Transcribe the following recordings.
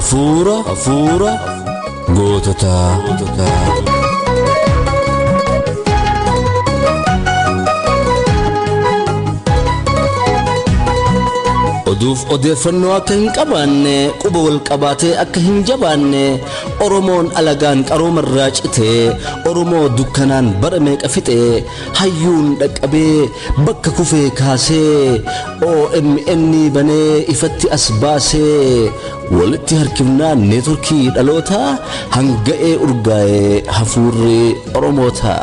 Hafuura hafuura goototaa. Oduuf odeeffannoo akka hin qabaanne, quba wal qabaatee akka hin jabaanne, Oromoon alagaan qaroomarraa citee, Oromoo dukkanaan bara meeqa fixee, hayyuun dhaqqabee bakka kufee kaasee, OMN banee ifatti as baasee, walitti harkifnaan neetworkii dhalootaa hanga'ee urgaa'ee hafuurri Oromootaa.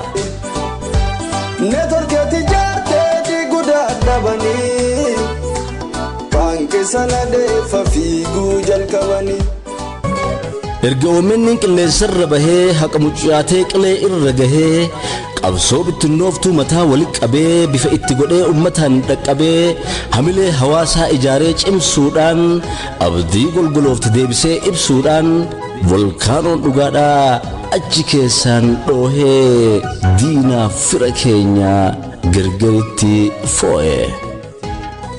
Neetworkeetti jaarteetii guddaa dhabanii baankii sana deeffa fiiguu jalqabanii. Erga OMN qilleensarra bahee, haqa mucucaatee qilee irra gahee, qabsoo bittinnooftuu mataa walitti qabee, bifa itti godhee uummataan dhaqqabee, hamilee hawaasaa ijaaree cimsuudhaan, abdii golgoloofte deebisee ibsuudhaan, volkaanoon dhugaadhaa achi keessaan dhoohee diinaaf fira keenya gargaritti foo'e.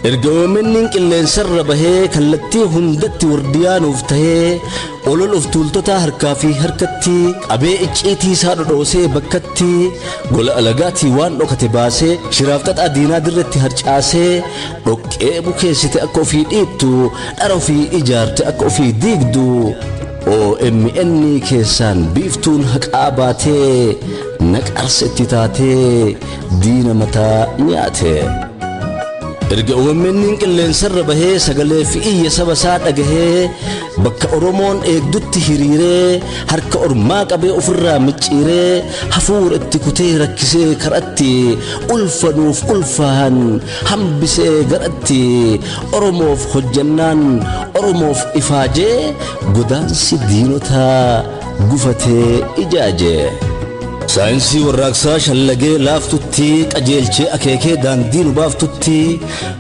Erga OMN qilleensarra bahee, kallattii hundatti wardiyaanuuf tahee, olol of tuultota harkaa fi harkatti qabee, icciitii isaa dhodhoosee bakkatti, gola alagaatii waan dhokate baasee, shiraaf xaxaa diinaa dirratti harcaasee, dhoqqee bukeessite akka ofii dhiittu, dhara ofii ijaarte akka ofii diigdu, OMN keessaan biiftuun haqaa baatee naqarsa itti taatee diina mataa nyaate. Erga OMN qilleensarra bahee, sagalee fi iyya saba isaa dhagahee, bakka Oromoon eegdutti hiriiree, harka ormaa qabee ofirraa micciiree, hafuura itti kutee rakkisee karatti, ulfanuuf ulfaahan hambisee garatti, Oromoof hojjannaan Oromoof ifaajee, godaansi diinotaa gufatee ijaaje. Saayinsii warraaqsaa shallagee laaftutti qajeelchee akeekee daandii nu baaftutti,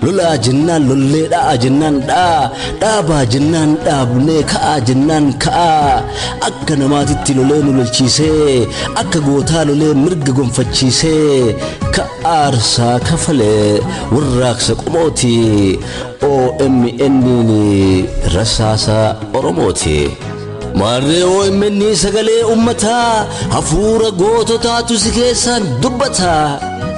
lolaa jennaan lollee, dha'aa jennaan dha'aa, dhaabaa jennaan dhaabnee, ka'aa jennaan ka'aa, akka namaatitti lolee nu lolchiisee, akka gootaa lolee mirga gonfachiisee, ka aarsaa kafalee warraaqsa qomooti, OMN rasaasa Oromooti. Maarree OMN sagalee uummataa, hafuura goototaatu si keessaan dubbata.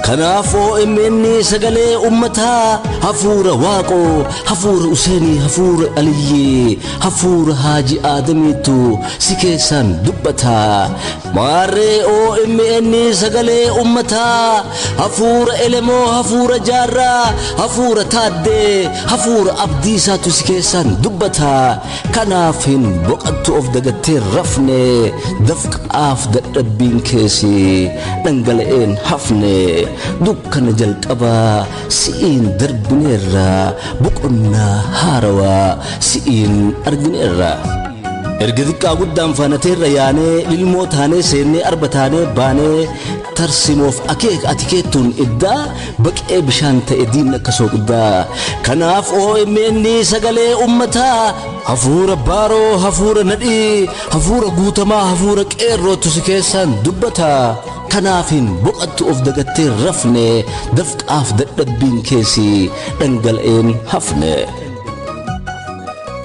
Kanaaf OMN sagalee uummataa, hafuura Waaqoo, hafuura Useenii, hafuura Aliyyii, hafuura Haaji Aadamiitu si keessaan dubbata. Maarree OMN sagalee uummataa, hafuura Elemoo, hafuura Jaarraa, hafuura Taaddee, hafuura Abdiisaatu si keessaan dubbata. Kanaaf hin boqattu of dagattee rafne, dafqaaf dadhabbiin keessi dhangala'een hafne, dukkana jalqabaa si'iin darbineerra, boqonnaa haarawaa si'iin argineerra. Erga xiqqaa guddaan faanateerra yaanee, lilmoo taanee seennee, arba taanee baanee, tarsimoof akeeka ati keettuun iddaa baqee bishaan ta'e diinni akka sooqiddaa. Kanaaf OMN sagalee uummataa, hafuura Baaroo, hafuura Nadhii, hafuura Guutamaa, hafuura Qeerrootu si keessaan dubbata. Kanaaf hin boqattu of dagattee rafne, dafqaaf dadhabbiin keessi dhangala'een hafne.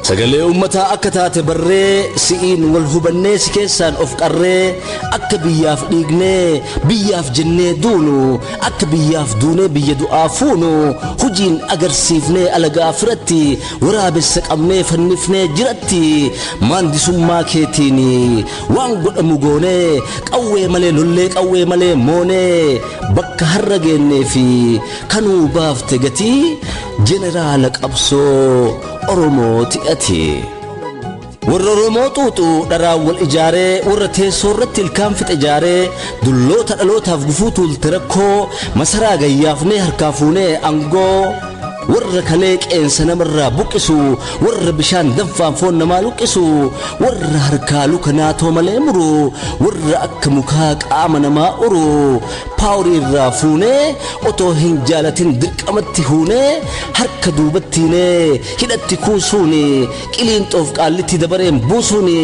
Sagalee uummataa akka taate barree, si'iin wal hubannee, si keessaan of qarree, akka biyyaaf dhiignee biyyaaf jennee duunu, akka biyyaaf duunee biyya du'aa fuunu, hujiin agarsiifnee alagaa firatti waraabessa qabnee fannifnee jiratti, maandisummaa keetiin waan godhamu goonee, qawwee malee lollee, qawwee malee moonee, bakka har'a geennee fi kanuu baafte gatii jeneraala qabsoo Oromooti ati. Warra Oromoo xuuxu dharaan wal ijaaree, warra teessoo irratti ilkaan fixe ijaaree, dulloota dhalootaaf gufuu tuulte rakkoo, masaraa gayyaafnee harkaa fuunee aangoo, warra kalee qeensa namarraa buqqisu, warra bishaan danfaan foon namaa luqqisu, warra harkaa luka naatoo malee muru, warra akka mukaa qaama namaa uru, paaworii irraa fuunee, otoo hin jaalatin dirqamatti huunee, harka duubattiinee hidhatti kuusuuni, qiliinxoof qaallitti dabareen buusuuni,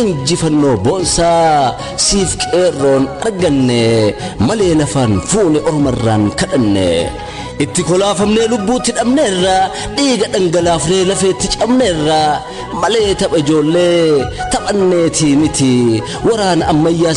injifannoo boonsaa siif qeerroon arganne malee lafaan fuune ormarraan kadhanne. Itti kolaafamnee lubbuutti dhabneerra, dhiiga dhangalaafnee lafeetti cabneerra. Malee tapha ijoollee taphanneetii miti, waraana ammayyaa.